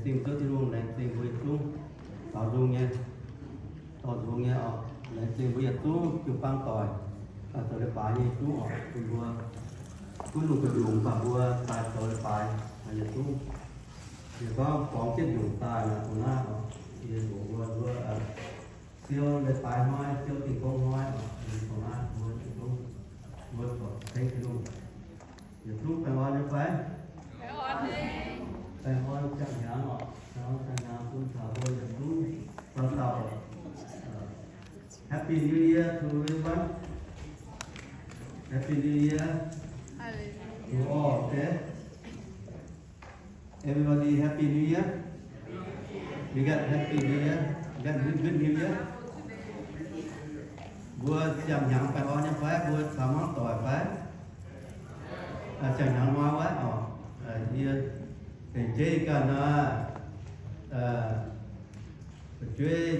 Zingh Ziouv Tin-Hungh, laengz zingh mbuo yietc zungv, dorh nzung nyei, dorh nzung nyei oc. Laengz zingh mbuo yietc zungv jiu-baang doic, zoux leiz-baaix nyei yietc zungv oc. Bun mbuo gunv lungh gu'nyuoz baac mbuo daaih zoux leiz-baaix yietc zungv. Yie gorngv borngz jienv nyungc daaih naaic, dongh naaiv oc, yie mbuox mbuo, mbuo siou leiz-baaix hnoi, siou Tin-Hungh hnoi oc. Dongh naaiv mbuo yietc zungv, mbuo corc ceng Tin-Hungh. Yietc zungv baengh orn nyei fai? Baengh orn ziangh hnyangx oc. Baengh orn ziangh hnyangx bun taux mbuo yietc zungv dauh dauh. Happy New Year to everyone. Happy New Year to all, okay? Everybody, Happy New Year. We got Happy New Year. We got good, good New Year. Mbuo ziangh hnyangx baengh orn nyei fai? Mbuo taux hmuangv doic fai? Ziangh hnyangx nor wuov oc. Yie tengx jeiv ganh naaiv, fu'jueiv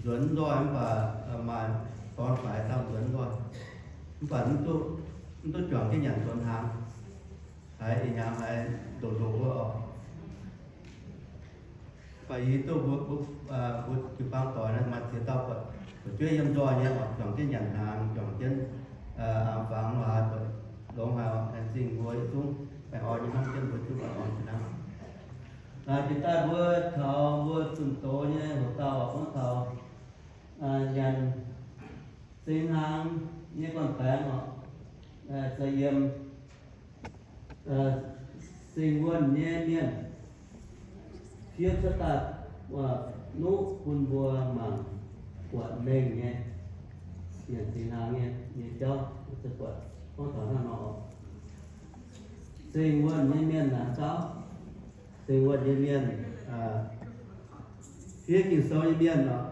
nzuonx nzoih mv baac maaih dorn faix dauh nzuonx nzoih, mv baac mv duqv juangc jienv nyanc nzuonx hnaangx. Haiz ih hnyangx haiz ndoqc ndoqc wuov oc. Mv baac yie duqv mbuo, mbuo jiu-baang doic naaiv maaih ziex dauh buatc fu'jueiv yiem nzoih nyei oc, juangc jienv nyanc hnaangx, juangc jienv aengx fangx laaix buatc longx haic oc. Laengz zingh mbuo yietc zungv baengh orn nyei hnamv jienv mbuo zungv baengh orn jiex hnangv. Naaiv jiex daaih mbuo taux mbuo zunh doz nyei hoc dauh oc, gorngv taux nyanc singx hnaangx nyei gorn-baengx oc, se yiem singx wuonh nyei mienh fiev cuotv daaih nuqv bun mbuo mangc buatc mengh nyei, nyanc singx hnaangx nyei, nyei jauv se buatc gorngv taux hnangv nor oc. Singx wuonh nyei mienh naaic gauv, singx wuonh nyei mienh, fiev Ging-Sou nyei mienh oc,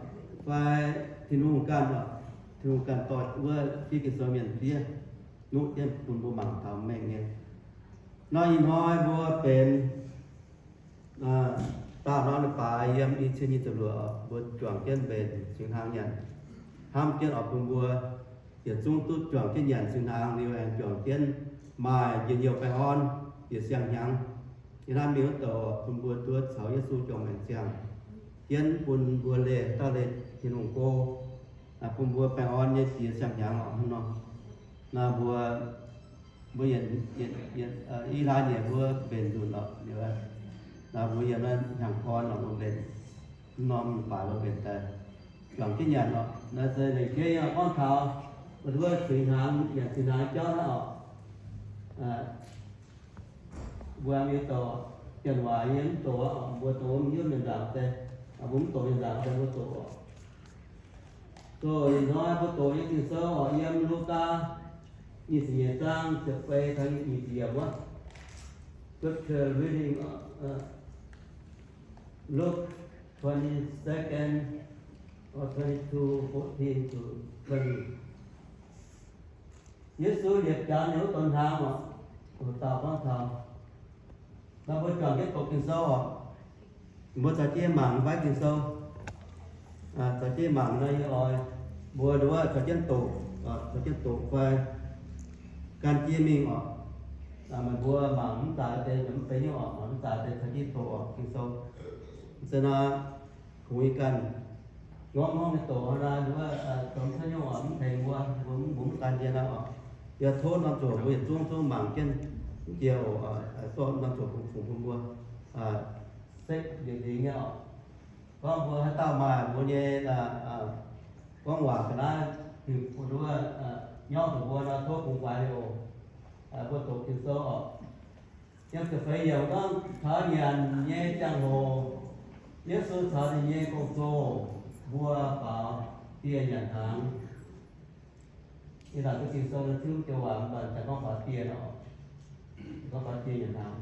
fai Tin-Hungh ganh oc, Tin-Hungh ganh dorh wuov fiev Ging-Sou mienh fiev nuqv jienv bun mbuo mangc taux mengh nyei. Nor ih hnoi mbuo benx daauh norm leiz-baaix yiem i cin nyic ziepc luoqc oc, mbuo juangc jienv mbenc singx hnaangx nyanc, hnamv jienv oc bun mbuo yietc zungv duqv juangc jienv nyanc singx hnaangx liuz aengx juangc jienv maaih njien-youh baengh orn yietc siang-hnyangx. Yie hnamv mingh wuov douc bun mbuo duqv caux Yesu juangc maengc ziangh jienv, bun mbuo leih dauh leih Tin-Hungh go, bun mbuo baengh orn nyei jiex siang-hnyangx oc. Hnangv nor, naaiv mbuo, mbuo yietc, yietc, i hlaax nyieqc mbuo mbenc nzunc oc. Naaiv mbuo yiem naaiv hnyangx-gorn oc, mbuo mbenc, norm baaix mbuo mbenc daaih juangc jienv nyanc oc. Naaiv se lengc jeiv nyei gorngv taux mbuo singx hnaangx, nyanc singx hnaangx jauv naaiv oc. Mbuo yie doqc, Janx-Waac yie mv doqc oc, mbuo doqc yiem mienh nzaangc se, mbuo mv doqc mienh nzaangc se mbuo doqc oc. Doqc ih hnoi mbuo doqc nyei Ging-Sou oc, yiem Lugaa nyic ziepc nyeic zaang ziepc feix taux nyic ziepc yiemc wuov. Scripture reading, Luke twenty-second, or twenty-two, fourteen to twenty. Yesu liepc jaax ninh wuov donx hnaangx oc, hoc dauh gorngv taux, nor mbuo juangc jienv doqc Ging-Sou oc. Mbuo caux jienv mangc fai Ging-Sou, caux jienv mangc nor yie oix mbuo nduov caux jienv doqc, caux jienv doqc fai gan jienv mingh oc. Meih mbuo mangc mv zaaix deix, mv zeiz nyungc oc, mv zaaix deix caux jienv doqc oc Ging-Sou. Se nor, kungx yie ganh ngorngv ngorngv nyei doqc hnangv naaiv, nduov domh cuotv nyungc oc, mv tengx mbuo, mbuo mv gan jiex naaiv oc. Yie tov norm zuoqc mbuo yietc zungv zungv mangc jienv jiex oc. Zorqv norm zuoqc fungx fungx bun mbuo sekv njiec nzingx nyei oc. Gorngv mbuo haaix dauh maaih mbuo nyei gorngv waac ga'naaiv, nduov nyorqv zuqc mbuo nor tov kungx faix liuz oc. Mbuo doqc Ging-Sou oc. Yiem ziepc feix yiemc gorngv, taux nyanc nyei ziangh hoc, Yesu caux ninh nyei gong-zoh mbuo faaux dieh nyanc hnaangx. Ih zanc duqv Ging-Sou nor tiuv joux waac mv baac jaax gorngv faaux dieh nor, gorngv faaux dieh nyanc hnaangx.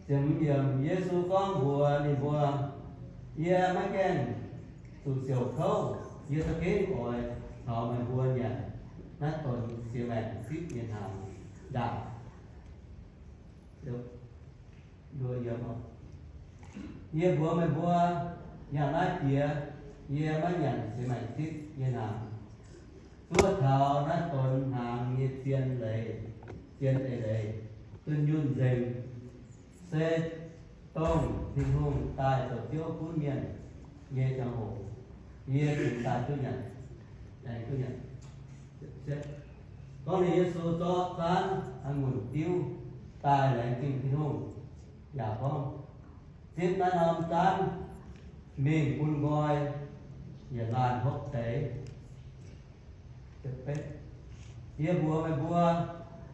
Ziepc hmz yiemc, Yesu gorngv mbuox ninh mbuo, Yie maiv gaengh zuqc siouc kouv. Yie za'gengh oix caux meih mbuo nyanc naaiv donx siex maengc sipv nyei hnaangx ndaangc. Yie mbuox meih mbuo, nyanc naaiv jiex, yie maiv nyanc siex maengc sipv nyei hnaangx, zuov taux naaiv donx hnaangx nyei zien leiz, zien eix leiz, zunh yunh nzengc, se Dongh Tin-Hungh daaih zoux Ziouv gunv mienh nyei ziangh hoc, yie cingx daaih duqv nyanc, laengz duqv nyanc. Gorngv Yesu zorqv zaanv a'ngunc diuv daaih laengz zingh Tin-Hungh yaac gorngv, Zipv naaiv norm zaanv mingh bun nqoi yietc laanh hopv deix. Yie mbuox meih mbuo,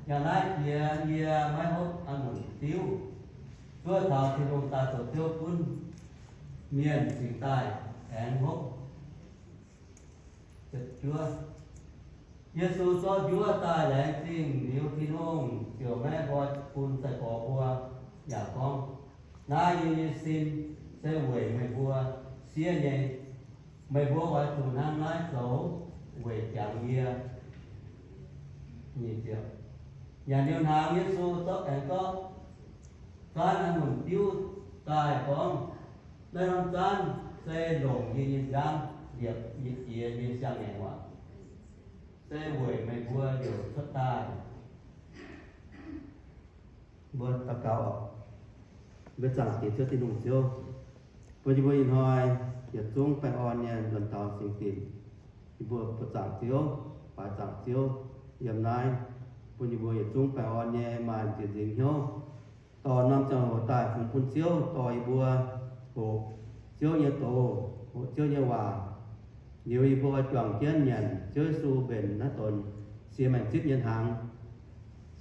yangh naaiv jiex yie maiv hopv a'ngunc diuv, zuov taux Tin-Hungh daaih zoux Ziouv gunv mienh cingx daaih aengx hopv. Yesu zorqv njuov daaih laengz zingh liuz Tin-Hungh ziouc maiv nqoi bun sai-gorx mbuo, yaac gorngv, Naaiv yie nyei sin se weic meih mbuo siev nyei. Meih mbuo oix zuqc hnangv naaiv zoux weic jangx yie. Nyanc liuz hnaangx, Yesu zorqv aengx zorqv zaanv a'ngunc diuv daaih gorngv, Naaiv norm zaanv se longc yie nyei nziaamv liepc yie Jiex nyei siang-ngaengc waac, se weic meih mbuo liouc cuotv daaih. Mbuo daux gaux oc. Mbuo zaangc Diex Ziouv Tin-Hungh Ziouv, bun yie mbuo ih hnoi yietc zungv baengh orn nyei nzuonx taux singx dinc. Yie mbuo buoqc zaangc Ziouv, baaix zaangc Ziouv yiem naaiv, bun yie mbuo yietc zungv baengh orn nyei maaih ziex nzingc hnyouv dorh norm ziangh hoc daaih fungx bun Ziouv, dorh yie mbuo hoqc Ziouv nyei doz, hoqc Ziouv nyei waac. Liuz yie mbuo juangc jienv nyanc Ziouv Yesu mbenc naaiv donx siex maengc zipv nyei hnaangx,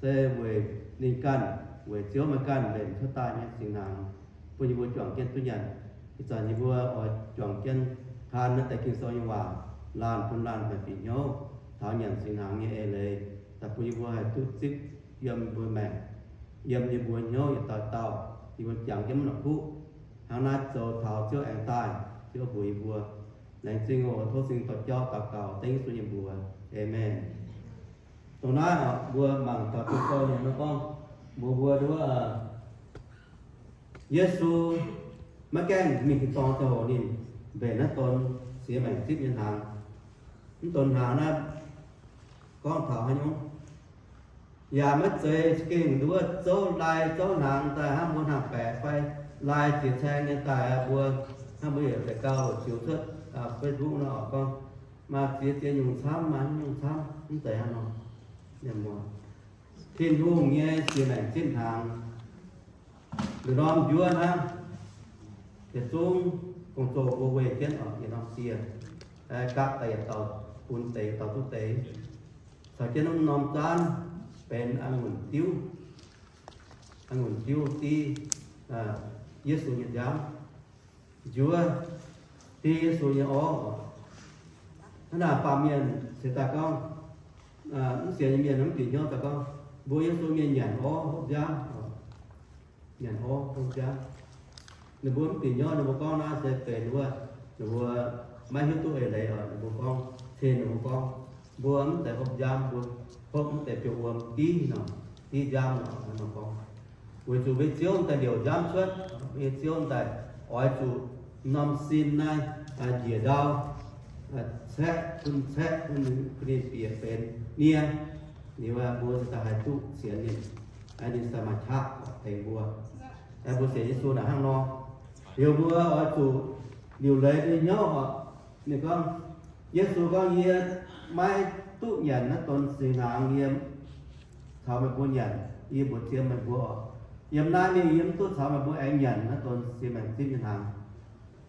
se weic ninh ganh, weic Ziouv meih ganh mbenc cuotv daaih nyei singx hnaangx, bun yie mbuo juangc jienv duqv nyanc. Ih zanc yie mbuo oix juangc jienv taan naaiv deix Ging-Sou nyei waac, laanh bun laanh baeqc bieqc hnyouv taux nyanc singx hnaangx nyei eix leiz, daaih bun yie mbuo haih duqv zipv yiem mbuo maengc, yiem yie mbuo hnyouv yietc dauh dauh, yie mbuo jangx jienv mv la'kuqv. Hnangv naaiv zoux taux Ziouv aengx daaih, Ziouv mbuox yie mbuo. Laengz zingh oc. Tov Singx Dorh jauv daux gaux dengv Yesu nyei mbuox. Aamen. Dongh naaiv oc, mbuo mangc taux Ging-Sou nyei nor gorngv, mbuox mbuo wuov, Yesu maiv gaengh mingh tin-dorngh ziangh hoc ninh mbenc naaiv donx siex maengc zipv nyei hnaangx. Mv donx hnaangx naaiv gorngv taux haaix nyungc? Yaac maiv zeiz gengh nduov zouv lai zouv hnaangx daaih hnangv mbuo hnaangx-baeqc fai lai ziex caeng nyei daaih mbuo, hnangv mbuo yietc deix gauh ziux cuotv Facebook nor gorngv, maaih ziex ziex nyungc camv, maaih nyungc camv, mv zeiz hnangv nor. Tin-Hungh nyei siex maengc zipv hnaangx, nduqc norm njuov hnangv, yietc zungv gong-zoh mbuo weih jienv oc, yietc norm dieh, gapv daaih yietc dauh bun deix, yietc dauh duqv deix. Caux jienv norm zaanv benx a'ngunc diuv, a'ngunc diuv div Yesu nyei nziaamv. Njuov div Yesu nyei orv. Hnangv naaic baamh mienh ceix daaih gorngv, mv sienx nyei mienh mv bieqc hnyouv daaih gorngv, mbuo Yesu mienh nyanc orv hopv nziaamv. Nyanc orv hopv nziaamv. Ninh mbuo mv bieqc hnyouv, ninh mbuo gorngv naaiv se benx wuov, ninh mbuo maiv hiuv duqv eix leiz oc. Ninh mbuo gorngv, cin ninh mbuo gorngv, mbuo mv zeiz hopv nziaamv, mbuo hopv mv deix biouv wuom div nor, div nziaamv nor, gorngv. Weic zuqc mbuo Ziouv daaih liouc nziaamv cuotv, mbuo Ziouv daaih oix zuqc norm sin naaiv njiec ndau, caeqv bun, caeqv bun ninh bieqc benx nie. Liuz mbuo se daaih haih duqv sienx ninh, ninh se maaih qaqv tengx mbuo. Mbuo sienx Yesu naaic hnangv nor, liuz mbuo oix zuqc liuc leiz nyei hnyouv oc. Ninh gorngv, Yesu gorngv, yie maiv duqv nyanc naaiv donx singx hnaangx yie caux meih mbuo nyanc. Yie mbuox jiex meih mbuo oc, yiem naaiv mingh yie mv duqv caux meih mbuo aengx nyanc naaiv donx siex maengc zipv nyei hnaangx.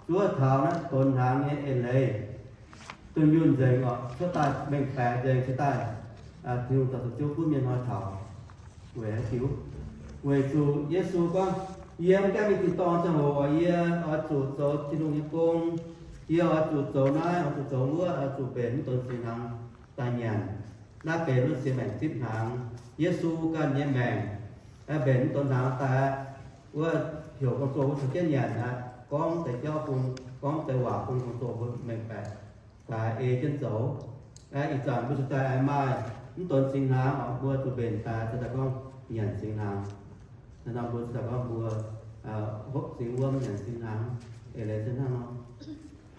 Zuov taux naaiv donx hnaangx nyei eix leiz, dunh yunh nzengc oc, cuotv daaih mengh baeqc nzengc, cuotv daaih Tin-Hungh daaih zoux Ziouv gunv mienh hnoi taux. Weic haaix diuc? Weic zuqc Yesu gorngv, yie mv gaengh mingh tin-dorngh ziangh hoc, yie oix zuqc zoux Tin-Hungh nyei gong. Yie oix zuqc zoux naaiv, oix zuqc zoux wuov, oix zuqc mbenc mv donx singx hnaangx daaih nyanc. Naaiv benx wuov siex maengc zipv hnaangx, Yesu ganh nyei maengc. Mbenc mv donx hnaangx daaih, wuov heuc gong-zoh mbuo caux jienv nyanc aqv, gorngv deix jauv bun, gorngv deix waac bun gong-zoh mbuo mengh baeqc daaih ei jienv zoux. Ih zanc mbuo cingx daaih aengx maaih mv donx singx hnaangx oc, mbuo zuqc mbenc daaih cingx daaih gorngv nyanc singx hnaangx. Naaiv nor mbuo cingx daaih gorngv mbuo hopv singx wuom nyanc singx hnaangx, eix leiz se hnangv nor.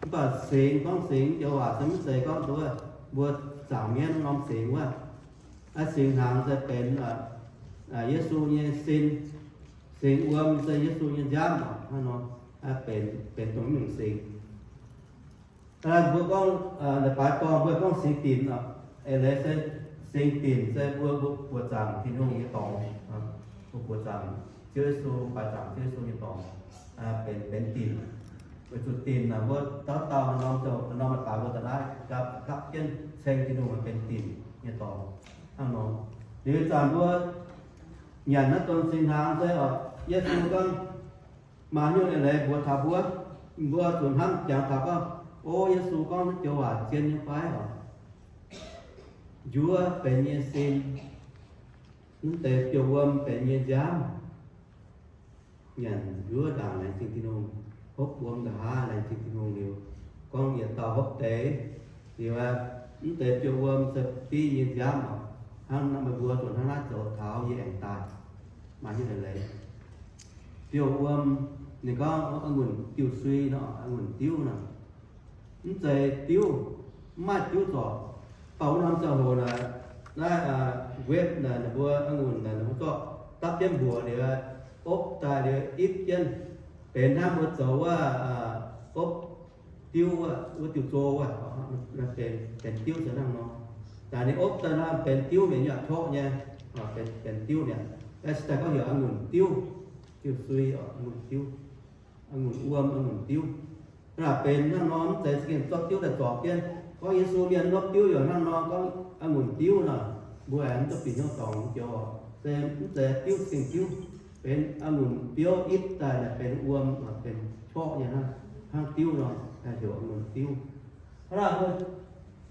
Mv baac singx, gorngv singx joux waac se mv zeiz gorngv nduov mbuo zaangc mienv norm singx wuov. Singx hnaangx se benx Yesu nyei sin, Singx wuom se Yesu nyei nziaamv oc. Hnangv nor, benx, benx dongh nyungc singx. Mbuo gorngv, leiz-baaix dorngh mbuo gorngv singx dinc oc. Eix leiz se singx dinc se mbuo, mbuo buoqc zaangc Tin-Hungh nyei dorngx, mbuo buoqc zaangc Ziouv Yesu, baaix zaangc Ziouv Yesu nyei dorngx, benx, benx dinc. Weic zuqc dinc naaic mbuo dauh dauh norm ziouc norm leiz-baaix mbuo da'naaiv gapv, gapv jienv ceng Tin-Hungh benx dinc nyei dorngx. Hnangv nor, liuz ih zanc mbuo nyanc naaiv donx singx hnaangx se oc, Yesu gorngv maaih nyungc eix leiz mbuox taux mbuo, mbuo zuqc hnamv jangx taux gorngv, o, Yesu gorngv naaiv joux waac zien nyei fai oc? Njuov benx nyei sin, mv deix biouv wuom benx nyei nziaamv. Nyanc njuov ndaangc laengz zingh Tin-Hungh, hopv wuom nqa'haav laengz zingh Tin-Hungh liuz, gorngv yietc dauh hopv deix liuz, mv deix biouv wuom se biv nyei nziaamv oc. Hnangv naaiv meih mbuo zuqc hnangv naaiv zoux taux yie aengx daaih. Maaih nyungc eix leiz. Biouv wuom, ninh gorngv a'ngunc diuh sui nor, a'ngunc diuv nor. Mv zeiz diuv, mv maaih diuv zorc. Baac wuov norm ziangh hoc naaic, naaiv web naaic, ninh mbuo a'ngunc naaic, ninh mbuo zorqv dapv jienv mbuoqc liuz, opv daaih liuz ipv jienv, benx hnangv mbuo zoux wuov opv diuv wuov, wuov diuh zoo wuov, benx diuv se hnangv nor. Daaih ninh opv daaih nor benx diuv mi'aqv, nyei torqv nyei, benx diuv mi'aqv. Daaih se daaih gorngv heuc a'ngunc diuv, diuh sui oc, a'ngunc diuv, a'ngunc wuom, a'ngunc diuv. Naaic benx hnangv nor, mv zeiz za'gengh zorqv diuv daaih zorc jienv. Gorngv Yesu mienh nopv diuv yaac hnangv nor, gorngv a'ngunc diuv nor, mbuo aengx mv duqv bieqc hnyouv dorngc joux, se mv zeiz diuv za'gengh diuv, benx a'ngunc biouv ipv daaih naaic benx wuom, benx torqv nyei hnangv, hnangv diuv nor, heuc a'ngunc diuv. Hnangv naaic mbuo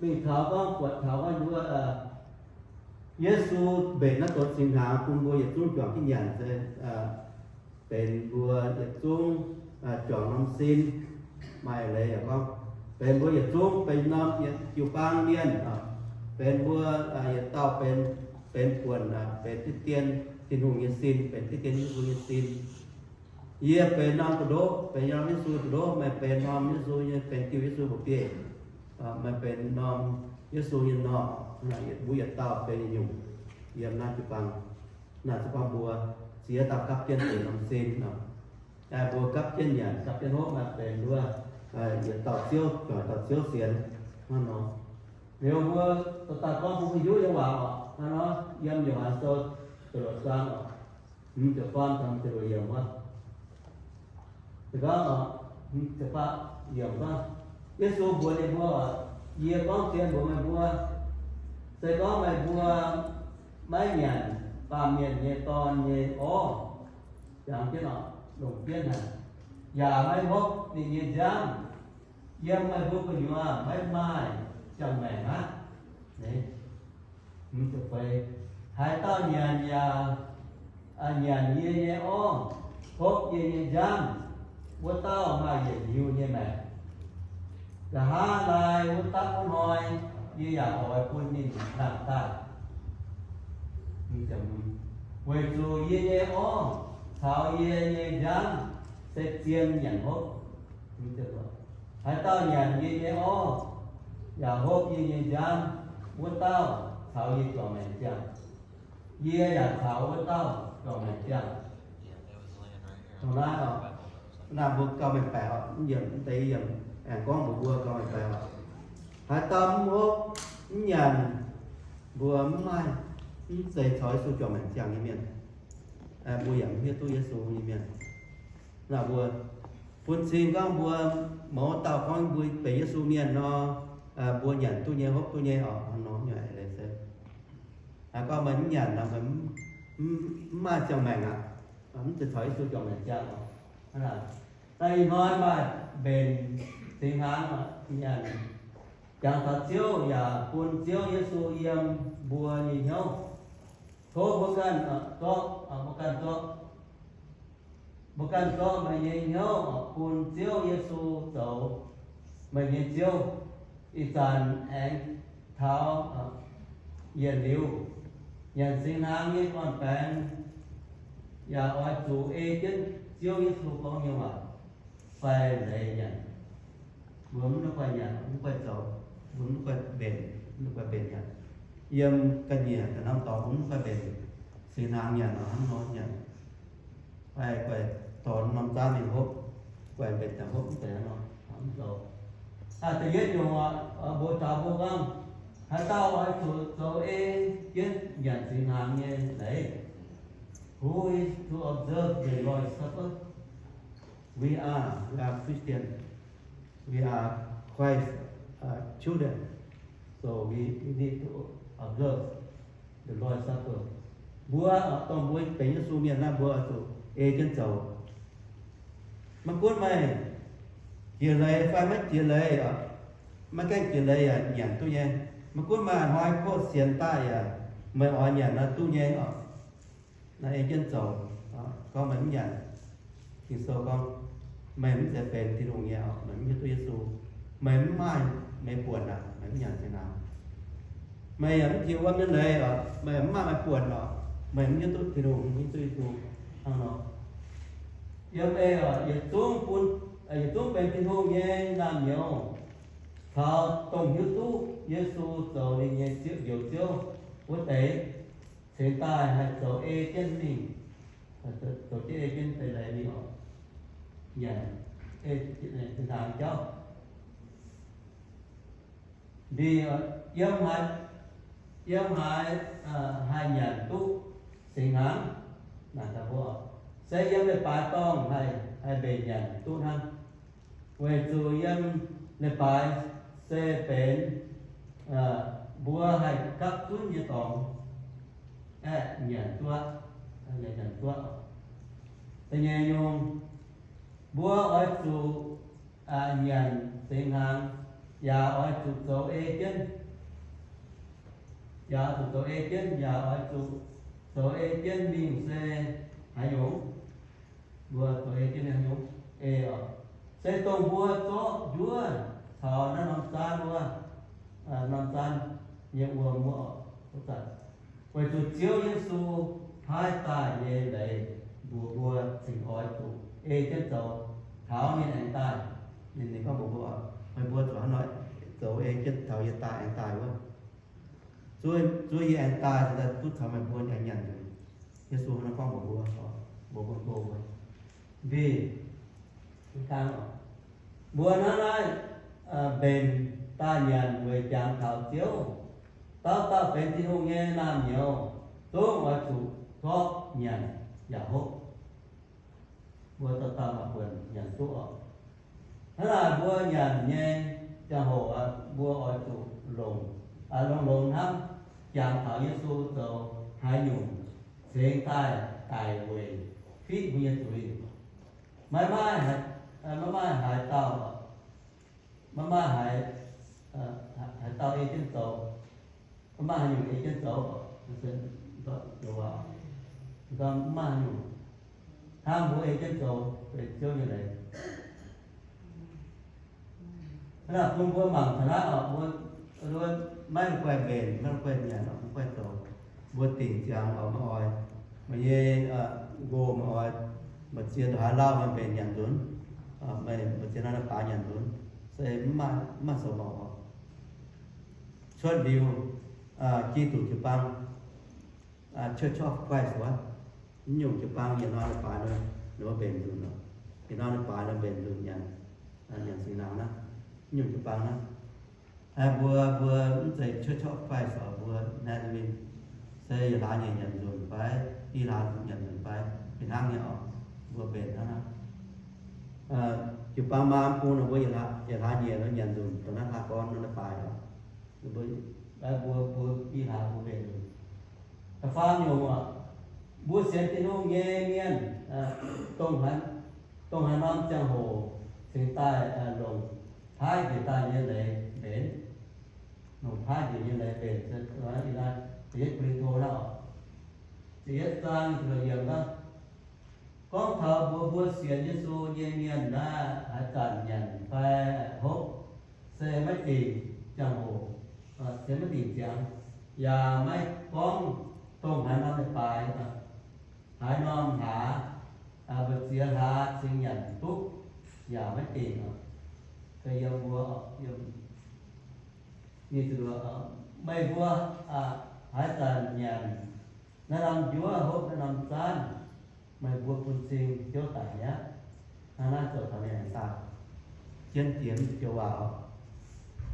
mingh taux gorngv buatc taux gorngv mbuo Yesu mbenc naaiv donx singx hnaangx bun mbuo yietc zungv juangc jienv nyanc se benx mbuo yietc zungv juangc norm sin. Maaih leiz yaac gorngv benx mbuo yietc zungv benx norm jiu-baang mienh, benx mbuo yietc dauh benx, benx buonc, benx diqv dien Tin-Hungh nyei sin, benx diqv dien Yesu nyei sin. Yie benx norm buoz-ndoqv, benx norm Yesu buoz-ndoqv, meih benx norm Yesu nyei, benx diuh Yesu mba'biei, meih benx norm Yesu nyei normh. Mbuo yietc dauh benx yietc nyungc yiem naaiv jiu-baang. Naaic se gorngv mbuo ziex dauh gapv jienv benx norm sin nor. Mbuo gapv jienv nyanc, gapv jienv hopv, maaih benx mbuo yietc dauh Ziouv, juangc dauh Ziouv sienx hnangv nor. Liuz mbuo daaih gorngv mbuo maiv hiuv nyei waac oc, hnangv nor, yiem Yo^han Sou ziepc luoqc zaang oc, hmz ziepc faam taux ziepc luoqc yiemc wuov. Se gorngv oc, hmz ziepc faam yiemc gorngv, Yesu mbuox ninh mbuo oc, Yie gorngv zien mbuox meih mbuo, se gorngv meih mbuo maiv nyanc Baamh Mienh nyei Dorn nyei orv, jangx jienv oc, longc jienv haic, yaac maiv hopv ninh nyei nziaamv, yiem meih mbuo gu'nyuoz maiv maaih ziangh maengc aqv. Haaix dauh nyanc yaac, nyanc yie nyei orv, hopv yie nyei nziaamv, wuov dauh maaih yietc liuz nyei maengc. Nqa'haav laai wuov dapv wuov hnoi, yie yaac oix bun ninh nangh daaih. Weic zuqc yie nyei orv caux yie nyei nziaamv se zien nyanc hopv. Haaix dauh nyanc yie nyei orv yaac hopv yie nyei nziaamv, wuov dauh caux yie juangc maengc ziangh. Yie yaac caux wuov dauh juangc maengc ziangh. Dongh naaiv, naaiv mbuo gauh mengh baeqc oc, mv yiemc, mv deix yiemc, aengx gorngv mbuox mbuo gauh mengh baeqc oc. Haaix dauh mv hopv, mv nyanc, mbuo mv maaih, mv zeiz caux Yesu juangc maengc ziangh nyei mienh. Mbuo yaac mv hiuv duqv Yesu nyei mienh. Naaic mbuo bun cing gorngv mbuo mouz dauh gorngv mbuo benx Yesu mienh nor, mbuo nyanc duqv nyei, hopv duqv nyei oc, hnangv nor nyei leiz se. Gorngv meih mv nyanc nor, mv maaih ziangh maengc aqv. Mv zeiz caux Yesu juangc maengc ziangh oc. Naaiv ih hnoi maaih mbenc singx hnaangx nyanc, jangx taux Ziouv yaac bun Ziouv Yesu yiem mbuo nyei hnyouv. Tov mbuo ganh zorqv, mbuo ganh zorqv, mbuo ganh zorqv meih nyei hnyouv bun Ziouv Yesu zoux meih nyei Ziouv. Ih zanc aengx taux yienc liuz, nyanc singx hnaangx nyei gorn-baengx yaac oix zuqc ei jienv Ziouv Yesu gorngv nyei waac fai leiz nyanc. Mbuo mv guaih nyanc, mv guaih zoux, mbuo mv guaih mbenc, mv guaih mbenc nyanc. Yiem ga'nyiec ga'norm dorngx mbuo mv guaih mbenc singx hnaangx nyanc, hnangv nor nyanc. Haih guaix dorh norm zaanv mingh hopv, guaix mbenc ziangh hopv mv zeiz nor, mv zoux. Da'yietv nyungc, mbuo taux mbuo gorngv, haaix dauh oix zuqc zoux ei jienv nyanc singx hnaangx nyei leiz. Who is to observe the Lord's Supper? We are, we are Christian. We are Christ, uh, children. So we, we need to observe the Lord's Supper. Mbuo, dongh mbuo benx Yesu mienh naaiv, mbuo oix zuqc ei jienv zoux. Maiv gunv meih jiex leiz fai maiv jiex leiz, maiv gaengh jiex leiz yaac nyanc duqv nyei. Maiv gunv meih hnoi koqv sienx daaih yaac meih oix nyanc nor duqv nyei oc. Naaiv ei jienv zoux, gorngv meih mv nyanc, Ging-Sou gorngv, meih mv zeiz benx Tin-Hungh nyei oc, meih mv hiuv duqv Yesu, meih mv maaih meih buonc aqv, meih mv nyanc singx hnaangx. Meih yaac mv jiex wuom nyei leiz oc, meih mv maaih meih buonc oc, meih mv hiuv duqv Tin-Hungh, mv hiuv duqv Yesu. Hnangv nor, yiem ei oc, yietc zungv bun, yietc zungv benx Tin-Hungh nyei naamh nyouz caux dongh hiuv duqv Yesu zoux ninh nyei Ziouv, Njoux Ziouv wuov deix, cingx daaih haih zoux ei jienv mingh, zoux jienv ei jienv deix leiz mingh oc, nyanc ei jienv deix hnaangx jauv. Ninh yiem haaix, yiem haaix haih nyanc duqv singx hnaangx, naaic daaih mbuo, se yiem leiz-baaix dorngh haih, haih mbenc nyanc duqv hnangv. Weic zuqc yiem leiz-baaix se benx mbuo haih gapv zunv nyei dorngx, aeqv, nyanc duqv, nyanc duqv. Da'nyeic nyungc, mbuo oix zuqc nyanc singx hnaangx, yaac oix zuqc zoux ei jienv, yaac oix zuqc zoux ei jienv, yaac oix zuqc zoux ei jienv mingh se haaix nyungc? Mbuo zoux ei jienv haaix nyungc? Ei oc, se dongh mbuo zorqv njuov caux naaiv norm zaanv wuov, norm zaanv nyei wuom wuov, weic zuqc Ziouv Yesu paaiv daaih nyei leiz mbuox mbuo cingx oix zuqc ei jienv zoux taux ninh aengx daaih. Ninh, ninh gorngv mbuox mbuo, meih mbuo zuqc hnangv nor zoux ei jienv taux yie daaih aengx daaih wuov. Zuov, zuov yie aengx daaih, daaih duqv caux meih mbuo aengx nyanc nzunc. Yesu hnangv nor gorngv mbuox mbuo, mbuox mbuo, mbuo, mbuo. Mv daan, mbuo hnangv naaiv mbenc daaih nyanc weic jangx taux Ziouv. Dauh dauh benx Tin-Hungh nyei naamh nyouz zungv oix zuqc zorqv nyanc yaac hopv. Mbuo dauh dauh maaih buonc nyanc duqv oc. Hnangv naaic mbuo nyanc nyei ziangh hoc, mbuo oix zuqc longc, longx-longx hnamv jangx taux Yesu zoux haaix nyungc cingx daaih daic weic fiqv mbuo nyei zuiz. Maiv maaih, maiv maaih haaix dauh, maiv maaih haaix, haaix dauh ei jienv zoux, maiv maaih haaix nyungc ei jienv zoux, maiv maaih haaix nyungc hnangv mbuo ei jienv zoux benx Ziouv nyei leiz. Hnangv naaic bun mbuo mangc taux naaiv oc, mbuo, mbuo maiv guaih mbenc, maiv guaih nyanc oc, maiv guaih zoux. Mbuo dingc ziangx oc, maiv oix. Meih nyei nqox meih oix, meih ziex nduqc haaix lauh meih mbenc nyanc nzunc, meih, meih ziex norm leiz-baaix nyanc nzunc, se mv maaih, mv maaih sou mangc oc. Cuotv liuz, Giduc jiu-baang, Church of Christ wuov, mv nyungc jiu-baang yietc norm leiz-baaix nor, ninh mbuo mbenc nzunc oc. Yietc norm leiz-baaix nor mbenc nzunc nyanc, nyanc singx hnaangx naaiv, mv nyungc jiu-baang naaiv. Mbuo, mbuo mv zeiz Church of Christ oc, mbuo Nazarene se yietc hlaax nyei nyanc nzunc fai, i hlaax nyanc nzunc fai, fih hnangv nyei oc. Mbuo mbenc hnangv naaiv. Jiu-baang maa bung ninh mbuo yietc hlaax, yietc hlaax nyei nor nyanc nzunc dongh naaiv hlaax gorn nor leiz-baaix oc. Ninh mbuo, mbuo, mbuo i hlaax mbuo mbenc nzunc. Da'faam nyungc oc, mbuo sienx Tin-Hungh nyei mienh, dongh haaix, dongh haaix norm ziangh hoc cingx daaih longc paaiv njiec daaih nyei leiz mbenc. Longc paaiv njiec nyei leiz mbenc, da'yietv Ko^lin^to naaiv oc, da'yietv zaang ziepc luoqc yiemc naaiv. Gorngv taux mbuo, mbuo sienx Yesu nyei mienh naaiv, haaix zanc nyanc fai hopv, se maiv dingc ziangh hoc, se maiv dingc ziangx, yaac maiv gorngv dongh haaix norm leiz-baaix, haaix norm hlaax, mbu'ziex hlaax cingx nyanc duqv yaac maiv dingc. Yiem mbuo, yiem, meih mbuo haaix zanc nyanc naaiv norm njuov, hopv naaiv norm zaanv, Meih mbuo bun cing Ziouv daic mi'aqv. Hnangv naaiv zoux taux ninh aengx daaih. Jienv jiex joux waac oc.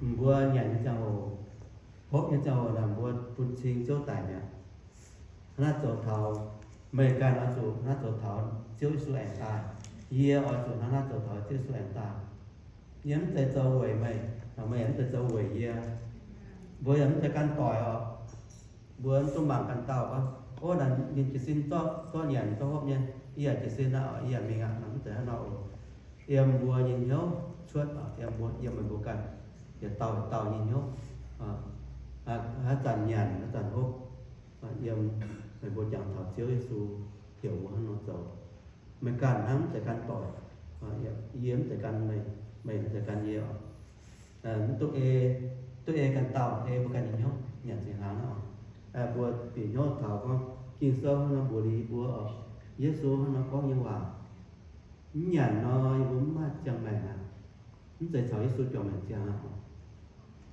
Mbuo nyanc nyei ziangh hoc, hopv nyei ziangh hoc naaic, mbuo bun cing Ziouv daic mi'aqv. Hnangv naaiv zoux taux, meih ganh oix zuqc hnangv naaiv zoux taux Ziouv Yesu aengx daaih. Yie oix zuqc hnangv naaiv zoux taux Ziouv Yesu aengx daaih. Yie mv zeiz zoux weic meih, meih yaac mv zeiz zoux weic yie. Mbuo yaac mv zeiz ganh doic oc. Mbuo mv dungx mangc ganh dauh gorngv, ov, naaic ninh jiez sin zorqv, zorqv nyanc, zorqv hopv nyei, yie yaac jiez sin aqv, yie yaac mingh aqv. Mv zeiz hnangv nor oc. Yiem mbuo nyei hnyouv cuotv, yiem mbuo, yiem meih mbuo ganh, yietc dauh yietc dauh nyei hnyouv. Haaix zanc nyanc, haaix zanc hopv, yiem meih mbuo jangx taux Ziouv Yesu heuc mbuo hnangv nor zoux. Meih ganh hnangv mv zeiz ganh doic, yie mv zeiz ganh meih, meih mv zeiz ganh yie oc. Mv duqv ei, duqv ei ganh dauh, ei mbuo ganh nyei hnyouv nyanc singx hnaangx oc. Mbuo bieqc hnyouv taux gorngv Ging-Sou hnangv nor mbuox liuz mbuo oc, Yesu hnangv nor gorngv nyei waac, mv nyanc nor yie mbuo mv maaih ziangh maengc aqv. Mv zeiz caux Yesu juangc maengc ziangh aqv.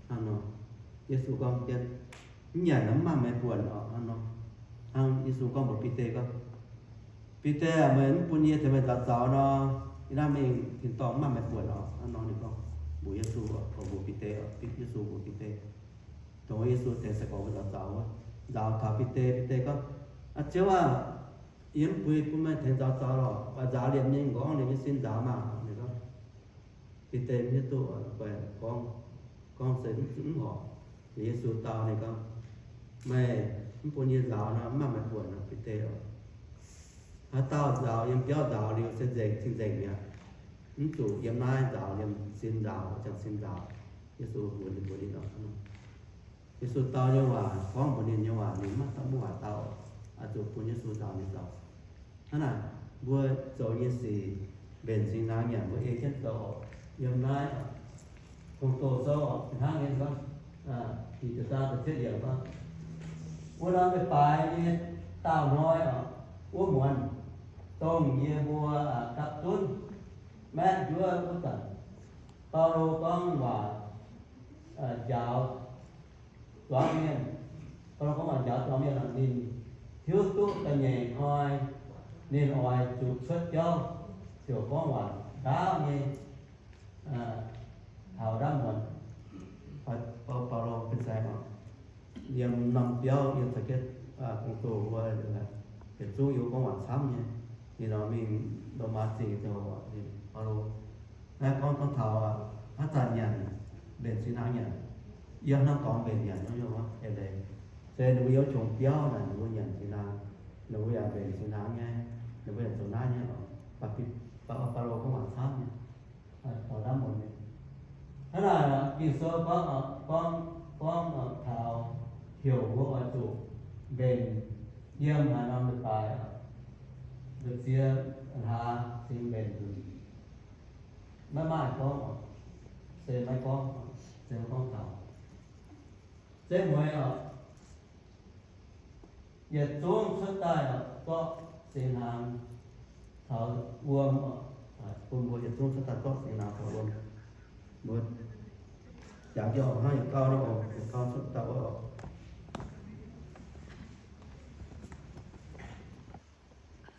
Hnangv nor, Yesu gorngv jienv, mv nyanc nor mv maaih meih buonc oc. Hnangv nor, hnangv Yesu gorngv mbuox Bide gorngv, Bide aac, meih mv bun yie tengx meih nzaaux zaux nor, yie naaiv mingh tin-dorngh mv maaih meih buonc oc. Hnangv nor ninh gorngv mbuox Yesu oc, gorngv mbuox Bide oc, Yesu mbuox Bide. Dongh wuov Yesu tengx sai-gorx mbuo nzaaux zaux wuov, nzaaux taux Bide, Bide gorngv, Aa, Ziouv aah, yie mv bun, bun meih tengx nzaaux zaux lorqc, oix nzaaux liemh nyei nqorngv, liemh nyei sin nzaaux maah. Ninh gorngv, Bide mv hiuv duqv, gorngv, gorngv se mv zuqc mv horpc. Liuz Yesu dau ninh gorngv, Meih mv bun yie nzaaux nor, mv maaih meih buonc nor, Bide oc. Haaix dauh nzaaux yiem biauv nzaaux liuz se nzengc, cing-nzengc mi'aqv. Mv zuqc yiem naaiv nzaaux, yiem sin nzaaux, ziangh sin nzaaux. Yesu mbuox ninh, mbuox ninh oc. Yesu dau nyei waac, gorngv mbuox ninh nyei waac, ninh mv maaih dauh mv waac dau, oix zuqc bun Yesu nzaaux ninh zoux. Hnangv naaic, mbuo zoux nyei sic, mbenc singx hnaangx nyanc mbuo ei jienv zoux oc. Yiem naaiv Gong-Zoh sou oc, hnangv nyei gorngv, diuh da'zaang da'cietv yiemc gorngv, Wuov norm leiz-baaix nyei daauh hnoi oc, wuov muonz, dongh yie mbuo gapv zunv maeqv njuov wuov zanc, Baulo gorngv waac njaaux zuangx mienh. Baulo gorngv waac njaaux zuangx mienh, ninh hiuv duqv da'nyeic hnoi ninh oix zuqc cuotv jauv, ziouc gorngv waac ndaauv nyei taux ndaamv muonz. Baulo fin-saeng oc, yiem norm biauv, yiem za'gengh Gong-Zoh wuov, yietc zungv yie gorngv waac camv nyei. Ninh nor mingh Lomaa Zingh zoux, Baulo naaiv gorngv, gorngv taux haaix zanc nyanc, mbenc singx hnaangx nyanc, yie hnangv dorngx mbenc nyanc nor, eix leiz. Se ninh mbuo yiem qongx biauv naaic, ninh mbuo nyanc singx hnaangx, ninh mbuo yaac mbenc singx hnaangx nyei, ninh mbuo yaac zoux naaiv nyei oc. Baulo gorngv waac camv nyei. Hnangv naaic, Ging-Sou gorngv, gorngv, gorngv taux heuc mbuo oix zuqc mbenc yiem haaix norm leiz-baaix, mbu'ziex hlaax cingx mbenc nzunc. Maiv maaih gorngv, se maiv gorngv, se maiv gorngv taux. Zeiv mueiz oc, yietc zungv cuotv daaih zorqv singx hnaangx caux wuom oc. Bun mbuo yietc zungv cuotv daaih zorqv singx hnaangx caux wuom. Mbuo jangx jienv oc, hnangv yietc gauh nor oc, yietc gauh cuotv daaih wuov oc.